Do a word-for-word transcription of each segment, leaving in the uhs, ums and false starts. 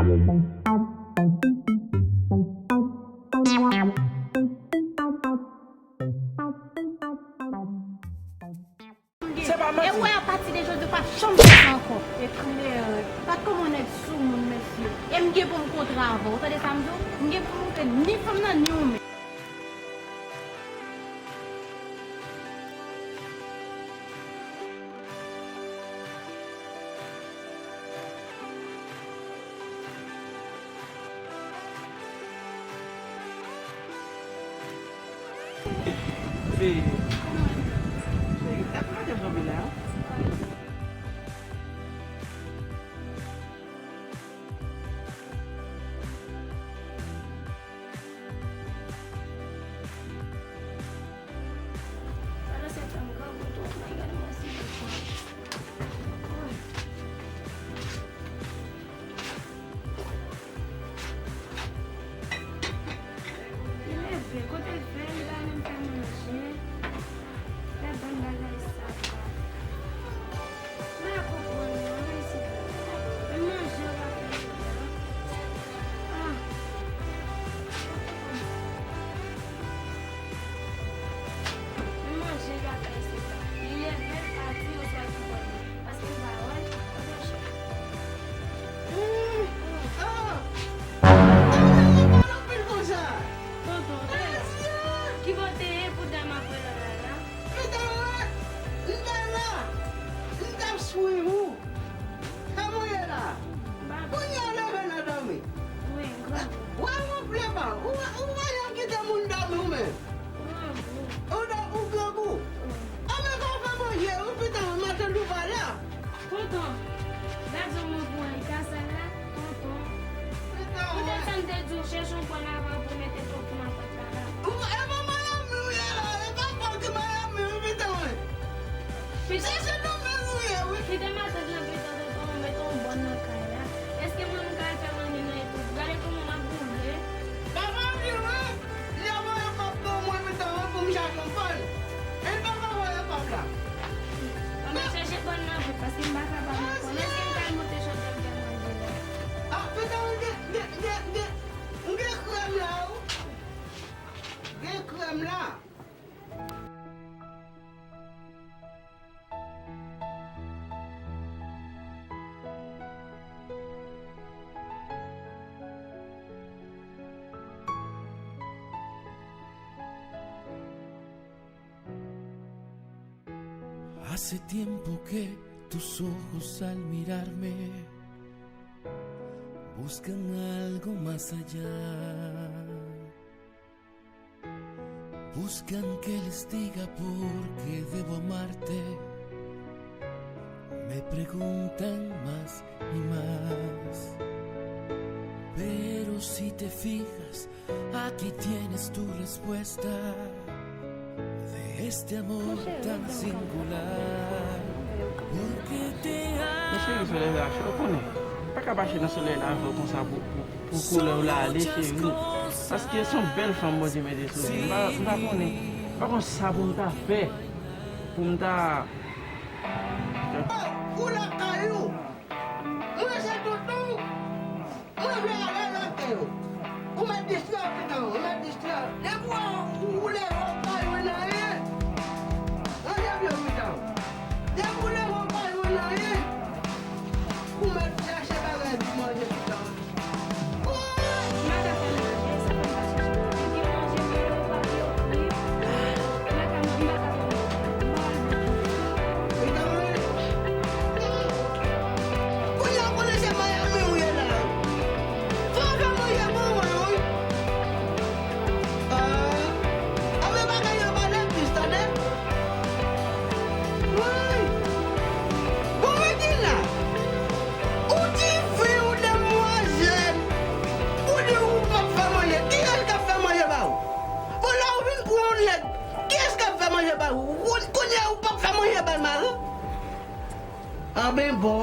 Se pa manti. E w wè, apati de jodi, w pa janm fè sa ankò. E klè, gad kòman nèg soumoun, mesye. E m gen pou m kontre avè w, ou tande sa m di w? M gen pou m montre ni fanm nan, ni ou menm. Cheri, cheri, gad maryaj lan vin la. Pandan se tan, m grangou tou, oh my God, mwen si bon. Li leve, kote l fè, li pa menm fè manje. Gad bann bagay sal sa. M pa konprann non, men isit la. Menm manje yo pa fè isit la. Ah. Menm manje yo pa fè isit la. Li leve, l pati, oswa li pran. Paske m pa wè l, m pa chè. Hum, ah. Tonton, ki bò te ye pou dam ap wè lòt la la? Pita wè, m ta la, m t ap swiv ou. Kòman w ye la? Kounye a leve nan dòmi. Wi, grangou. Wè, wè, w ap leve, ou, ou pa janm kite moun dòmi ou menm. Grangou. Ou dò-, ou grangou. Wi. Anben, ka fè manje, wi, pita mwen, matant ou pa la. Tonton, gad jan mwen pran li ka sal la, tonton. Pita mwen. Poutèt sa m te di w, chèche yon pwèl avan pou mete fòk pou matant la la. Ou, e pa Miami ou ye la, e pa fòk ki Miami, wi, pita mwen. Pita. Chèche nan men ou ye, wi. Kite matant lan pita, tonton, mete yon bòn nan kay la. Èske mwen m ka al fè manje nan epi gade kòman m ap boule? Papa m di wi, lè mwen m ap ban mwen mitan an pou m chache yon pàn. E papa voye pap la. Ann al chèche pàn nan vit, paske m pa kapab ankò. Èske m ka al monte chodyè m fè manje la? Ah, pita, m gen, gen, gen, gen, m gen krèm la, wi. Gen krèm la. Hace tiempo que tus ojos al mirarme buscan algo más allá. Buscan que les diga por qué debo amarte. Me preguntan más y más. Pero si te fijas, aquí tienes tu respuesta de este amor tan singular. Porque te amo. Mesye, solèy la cho, ou konnen. M pa ka mache nan solèy la avè w konsa pou, pou Pou koulè w la ale, cheri. Paske se yon bèl fanm Bondye mete sou li. M pa, m pa konnen, m pa konn sa pou m ta fè. Pou m ta. Oh, ou lakay ou. Mwen se tonton w. Mwen vle ale lakay ou. Ou mèt distrè w, pitit, ou mèt distrè w. Depi w ou leve w pa jwenn anyen. Manje byen, pitit. Depi w leve w pa jwenn anyen. Ou mèt chache bagay pou manje, pitit. Ou di vi w demwazèl, ou di ou p ap fè manje. Kiyès k ap fè manje ba ou? Bon, lè ou vin pran yon nèg, kiyès k ap fè manje ba ou? Ou konn, kounye a ou p ap fè manje bay mari w? Anben bon.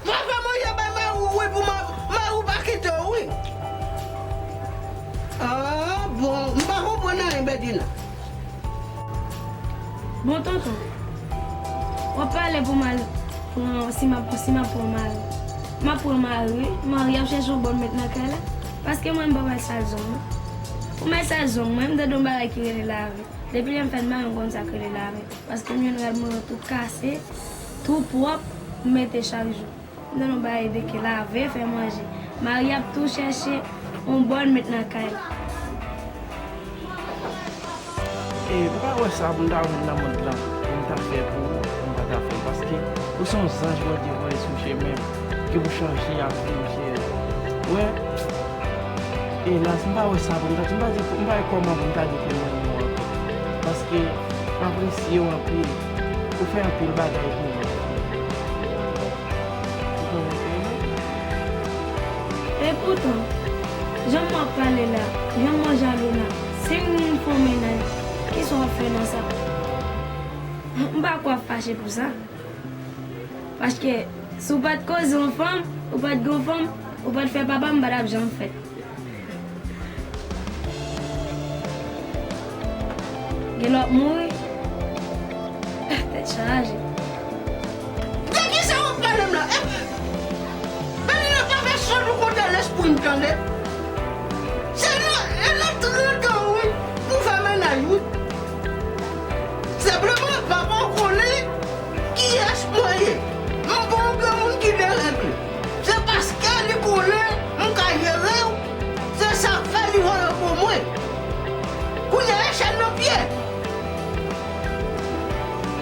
W ap fè manje bay mari w, wi, pou ma-, mari w pa kite w, wi. Ah, bon, m pa konprann anyen, Bedina. Bon, tonton, w ap pale pou m al pran, si m ap, si m ap pran mari. M ap pran mari, wi. Mari ap chèche yon bòn met nan kay la. Paske mwen, m pa wè sa zong, non. Ou mèt sa zong, mwen, m tande yon bagay ki rele lave. Depi lè m fèt, m pa janm konn sa k rele lave. Paske m jwenn rad mwen yo tou kase, tou pwòp, m mete chak jou. M tande yon bagay de ke lave, fè manje. Mari ap tou chèche yon bòn met nan kay la. E, m pa wè sa pou m ta jwenn nan mond lan, pou m ta fè pou ou, pou m pa ta fè l, paske ou se yon zanj Bondye voye sou chemen m, ki pou chanje lavi m, cheri. Wè, elas, m pa wè sa pou m ta di, m pa di, m pa wè kòman pou m ta di ke m renmen w ankò, paske m apresye w anpil, ou fè anpil bagay pou mwen. Epoutan, jan w ap pale la, jan w jalou la, si m fè w mennaj, kisa w ap fè nan sa? M pa kwè w ap fache pou sa. Paske, si w pa t koze yon fanm, ou pa t gen yon fanm, ou pa t fè papa m, m pa t ap janm fèt. Gen lòt mouri. Tèt chaje. De kisa w ap pale m la? E, Benina, pa fè sòt ou kontre lespri m, tande? Se nan, e nan trant an, wi, pou fè mennaj, wi. Senpleman, papa w konnen kiyès mwen ye. M pa yon granmoun ki deregle. Se paske li konnen m ka jere w, se sa k fè li voye w pou mwen. Kounye a, e chèn nan pye.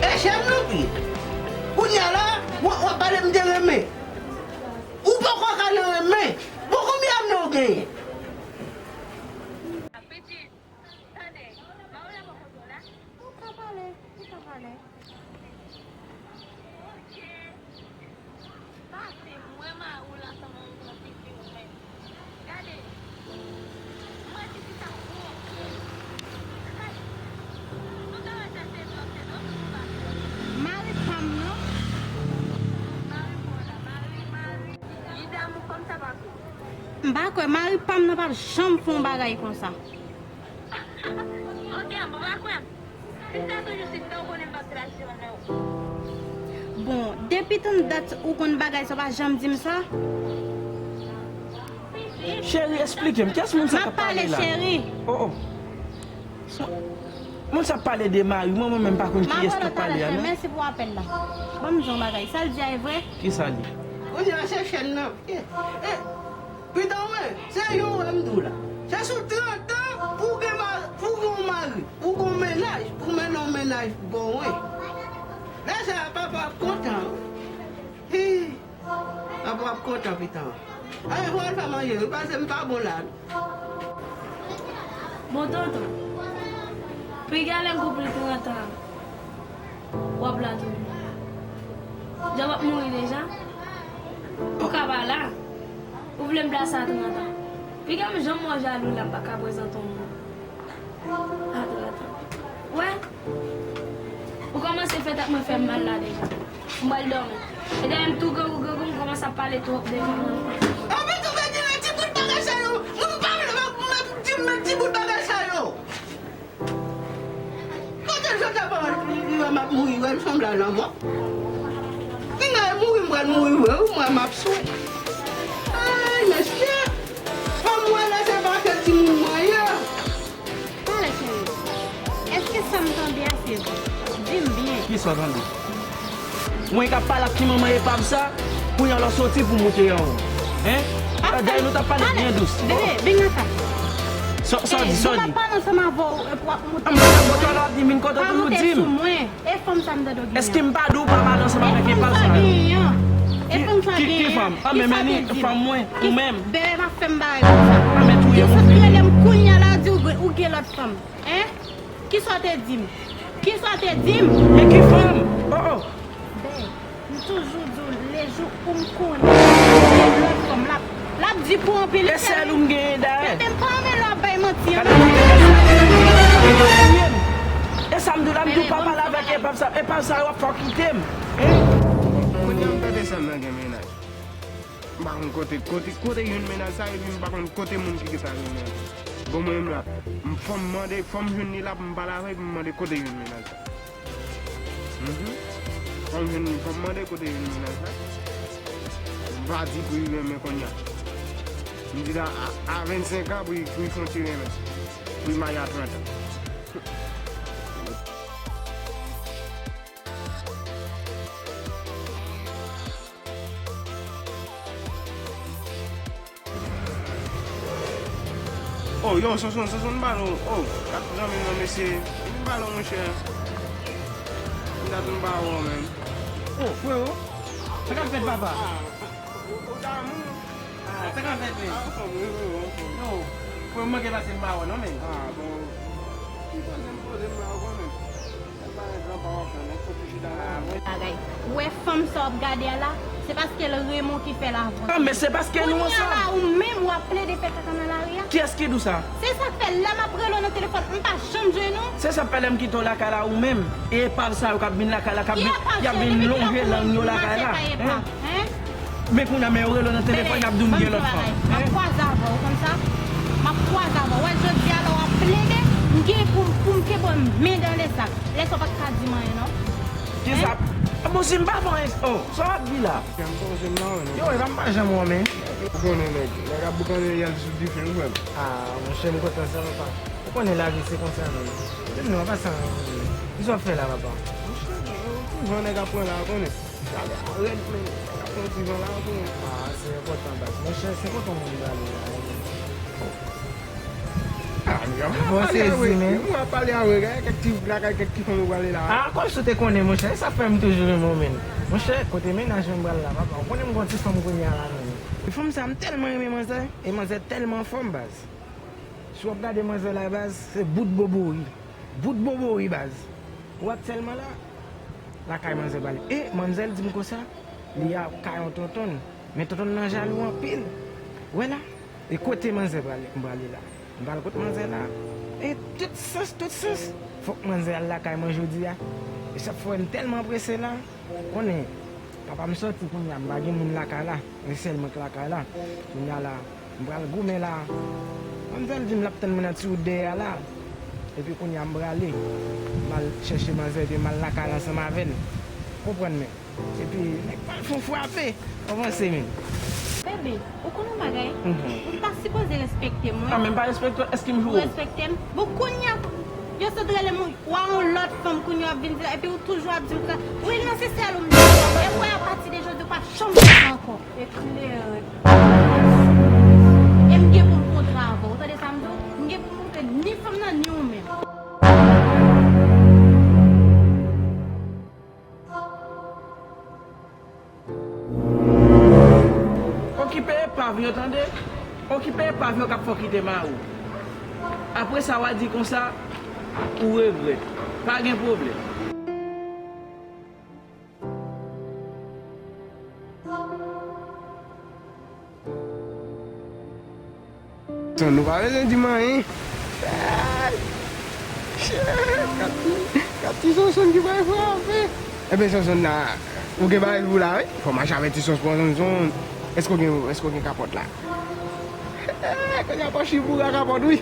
E chèn nan pye. Kounye a la, w, w ap pale m de renmen. Ou poko ka nan renmen. Bon, konbyen ane w genyen? Pitit, tande, mari w la poko la? Ou ka pale, ou ka pale. Bondye, pase m wè mari w la ansanm avèk yon ti fi ou menm. Gade, m wè ti fi sa gwo anpil. Ay, nou ta wè sa se dlo, se dlo nou pa. Mari pa m nan. Mari pa w la, mari, mari. Li damou kòm sa pa fini. M pa kwè, mari pa m nan p ap janm fè yon bagay konsa. Ok, m pa kwè. Sista toujou sista, ou konnen m p ap trase yon nèg. Bon, depi tann dat ou konn bagay sa, w pa janm di m sa? Cheri, esplike m, kiyès moun sa k ap pale la? M ap pale, cheri. Oh, oh. Moun sa ap pale de mari mwen, mwen menm pa konn kiyès k ap pale a, non. Mèsi pou apèl la. Ban m di yon bagay, sa l di a e vre? Kisa l di? Kounye a se chèn nan. E, e, Pitan mwen, se jan w wè m di w la. Se sou trant an pou w gen ma-, pou w gen yon mari, pou w gen yon mennaj, pou w mennen yon mennaj bò mwen. Lè sa a, papa ap kontan. Hi, papa ap kontan, Pitan. Ale, fò w al fè manje, wi, paske m pa bon la. Bon, tonton, piga lè m konpli trant an. W ap la toujou. Djòb ap mouri deja. Ou ka pa la. Ou vle m plase a trant an. Piga m jan mò jalou la, m pa ka prezante w moun. A trant an. Wè? Ou kòmanse fè tèt mwen fè m mal la deja. M pral dòmi. E dèyè m tou grangou, grangou, m kòmanse ap pale twòp devan mwen. Anpi tou fè di nan ti bout bagay sa yo. Moun pa vle m ap di m nan ti bout bagay sa yo. Kote Jota pa wè li wè m ap mouri, wè m sanble a lanmò. Pinga e mouri m pral mouri vre wi, mwen m ap swe. Ay, mesye! Fanm mwen la se pa kèk timoun mwen ye. Pale, cheri. Èske sa m tande a se vre? Di m byen. Kisa w tande? Mwen k ap pale ak ti manman epav sa, kounye a l ap soti pou moute anwo. Hein? Dayè nou t ap pale byen dous. Bebe, vin nan sa. Sa, sa w di, sa w di? Mwen p ap pale ansanm avè w epi w ap moute sou mwen. Mwen t ap di vin kote w pou nou di m. Pa moute sou mwen. E fanm sa m tande w genyen an? Èske m pa di w pa pale ansanm avèk epav sa yo? E fanm sa w genyen an? E fanm sa w genyen an? Ki fanm? Kisa w te di m? Fanm mwen, ou menm. Bebe, pa fè m bagay konsa. Ou sot rele m kounye a la, w di w gen, ou gen lòt fanm. Hein? Kisa w te di m? Kisa w te di m? E ki fanm? Oh, oh. Ben, m toujou di w, lejou ou m konnen ou gen lòt fanm, l ap, l ap di pou anpil. E sèl ou m genyen dayè. Bebe, m pa renmen lè w ap bay manti an. E sa m di w la, m di w pa pale avèk epav sa, epav sa yo ap fè w kite m. Hein? Kounye a m tande sè m nan gen mennaj. M pa konn kote, kote, kote jwenn mennaj sa, epi m pa konn kote moun ki gentan jwenn mennaj. Bon, mwen menm la, m, fò m mande, fò m jwenn li la pou m pale avè l, pou m mande kote jwenn mennaj sa. Mhm. Fò m jwenn li, fò m mande kote jwenn mennaj sa. M Pa di pou li renmen kounye a. M di la, a, a vennsenk an pou li, pou li fè yon ti renmen. Pou li marye a trant an. Oh, yo, Sonson, Sonson, m ba nou. Oh, kat zanmi m nan, mesye. M ba nou, monchè. M dat m ba wè w, menn. Oh, frero. Sa k ap fèt, papa? Ah, ou, ou damou? Ah, sa k ap fèt, menn? Ah, anfòm, wi, wi, wi, anfòm. Yo, frero, m manke pase m ba wè w, non, menn. Ah, bon. M poze m, poze m la, ou konnen. Bagay. Ou wè fanm sa w ap gade a la, se paske l renmen w ki fè l avè w. Ah, men se paske nou ansanm. Kounye a la, ou menm, w ap plede fè kaka nan lari a. Kiyès ki di w sa? Se sa k fè, lè m ap rele w nan telefòn, m pa janm jwenn ou. Se sa k fè lè m kite w lakay la, ou menm, e epav sa yo k ap vin lakay la, k ap vin, y ap vin lonje lang yo lakay la. Hein? Men kounye a, men yo rele w nan telefòn, y ap di w m gen lòt fanm. M ap kwaze avè w, ou konn sa? M ap kwaze avè w. Wè, jodi a la, w ap plede, m gen pou, pou m kenbe w men dan lesak. Lè sa w pa t ka di m anyen, non. Kisa? Hein? Ah, bon, si m pa fè anyen, oh, sa w ap di la? Yo, e pa m pa janm wè w, men. Ou konnen, nèg, nèg ap boukannen yèl sou dife, wi, frè m. Ah, monchè, m kontan sa, papa. Ou konnen lavi se konsa, men. Di m non, papa, sa, kisa w ap fè la, papa? Monchè, yon ti van nèg ap pran la, ou konnen. Gade a rèd, men. Nèg ap pran ti van la, ou konnen. Ah, se enpòtan, baz. Monchè, se kote w menm prale la, men? Ah, nèg ap pale avè, men. Ou ap pale avè, gade kèk ti, gade kèk ti fanm ou prale la. Ah, kòmsi w te konnen, monchè. E sa fè m toujou renmen w, men. Monchè, kote mennaj mwen pral la, papa. Ou konnen m gon ti fanm kounye a la, men. E fanm sa, m tèlman renmen manzè. E manzè tèlman anfòm, baz. Si w ap gade manzè la, baz, se bout bobori. Bout bobori, baz. Ou aktyèlman la, lakay manzè pral. E manzè di m konsa, li a kay yon tonton l. Men tonton l nan jalou anpil. Wè la, e kote manzè prale, m prale la. M pral kot manzè la. E tout sans, tout sans, fòk manzè al lakay mwen jodi a. E sa k fè m tèlman prese la. Konnen, papa m sòti kounye a, m pa gen moun lakay la. Se sèl mwen k lakay la. Kounye a la, m pral goumen la. Manzè di m l ap tann mwen nan ti wout dèyè a la. Epi kounye a, m prale. M al chèche manzè, epi m al lakay la ansanm avè l. Konprann mwen. Epi, nèg pral fè yon frape. Avanse, men. Bebe, ou konn yon bagay? Mhm. Ou ta sipoze respekte mwen. Ah, men m pa respekte w, èske m joure w? Ou respekte m? Bon, kounye a, yo sot rele m, w a yon lòt fanm, kounye a w ap vin di la, epi w toujou ap di m sa. Wi, non, se sèl ou m di. E w wè, apati de jodi, w p ap janm fè sa ankò. Eklere. E m gen pou m kontre avè w. Ou tande sa m di w? M gen pou m kontre ni fanm nan, ni ou menm. Okipe epav yo, tande. Okipe epav yo k ap fè w kite mari w. Apre sa, w a di konsa, ou regrèt. Pa gen pwoblèm. San nou pa bezwen di m anyen. Kat ti, kat ti Sonson ki bay frape. Ebyen, Sonson la, ou gen bagay pou la, wi. Fò m mache avè ti Sonson, Sonson. Èske w gen, èske w gen kapòt la? Kounye a pòch li boure ak kapòt, wi.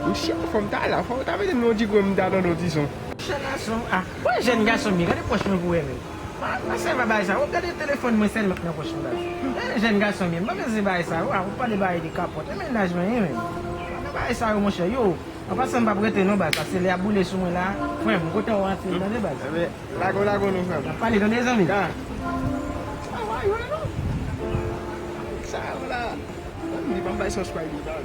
Monchè, fò m ta la, fò w ta mete m nan yon ti kwen m ta tande yon ti son. Monchè gason, ah, wè jèn gason m ye, gade pòch mwen pou wè menm. Pa, pa sèvi a bagay sa, w ap gade telefòn mwen sèlman k nan pòch mwen, baz. Gade jèn gason m ye, m pa bezwen bagay sa, w ap pale bagay de kapòt, e mennaj mwen ye menm. Pa nan bagay sa yo, monchè, yo. An pasan, m p ap rete non, baz, paske lè y ap boule sou mwen la, frè m, m kontan w antre, tande, baz. Ebyen, lago, lago nou, frè m. N ap pale, tande, zanmi. Sa va, yo, non? Sa, la. Li pa bay subscribe, baz.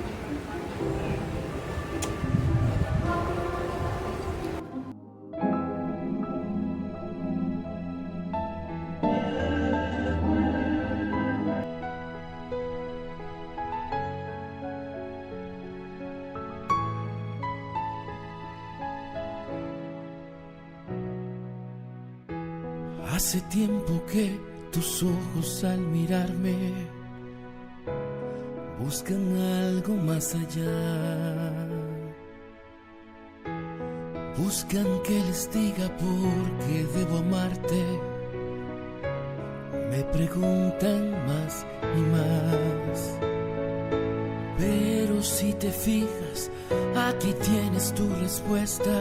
Hace tiempo que tus ojos al mirarme buscan algo más allá. Buscan que les diga por qué debo amarte. Me preguntan más y más. Pero si te fijas, aquí tienes tu respuesta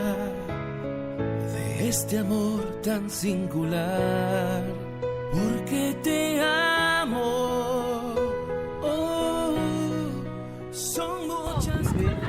de este amor tan singular. Porque te amo. Oh, son muchas cosas.